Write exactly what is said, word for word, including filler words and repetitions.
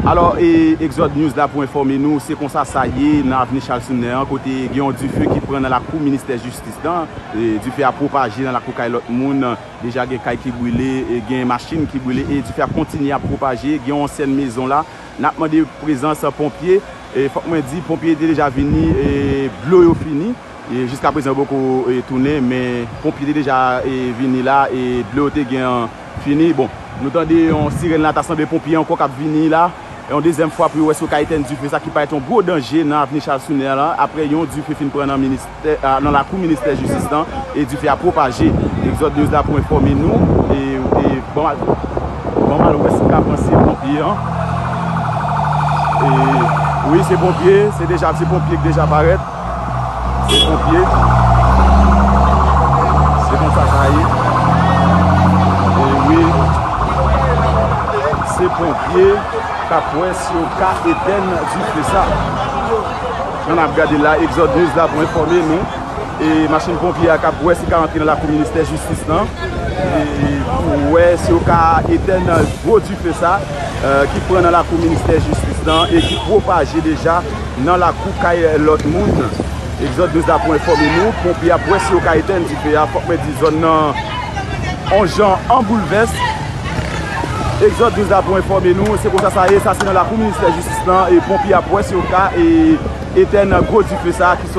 Alò, e, Exode News la pou enfòme nou, se konsa sa ye nan avni Charles Sumner an, kote gen yon dife ki pran nan lakou ministè jistis lan. E, dife a pwopaje nan lakou kay lòt moun. Deja gen kay ki brile, e, gen machin ki brile, e dife a kontinye ap pwopaje. Gen yon ansèn mezon la. N ap mande prezans ponpye. E, fòk mwen di, ponpye te deja vini, e, dlo yo fini. E, jiska prezan, yo poko, e, tounen, men ponpye te deja, e, vini la, e dlo yo te gen fini. Bon, nou tande yon sirèn la, ta sanble ponpye ankò k ap vini la. Yon dezyèm fwa pou yo wè si yo ka etèn dife sa ki parèt yon gwo danje nan avni Charles Sumner la, apre yon dife fin pran nan ministè, a, nan lakou ministè jistis lan, e dife a pwopaje. Exode News la pou enfòme nou, e, e ban m al, ban m al wè si m ka pran se ponpye an. E, wi, se ponpye, se deja, se ponpye ki deja parèt. Se ponpye. Se konsa sa ye. E wi. Se ponpye k ap wè si yo ka etèn dife sa. Jan n ap gade la, Exode News la pou enfòme nou. E machin ponpye a k ap wè si ka antre nan lakou ministè jistis lan. E pou wè si yo ka etèn gwo dife sa, e, ki pran nan lakou ministè jistis lan e ki pwopaje deja nan lakou kay lòt moun. Exode News la pou enfòme nou, ponpye ap wè si yo ka etèn dife a. Fòk mwen di zòn nan on jan an boulvès. Exode News la pou enfòme nou, se konsa sa ye, sa se nan lakou ministè jistis lan, e ponpye ap wè si yo ka, e, etèn gwo dife sa ki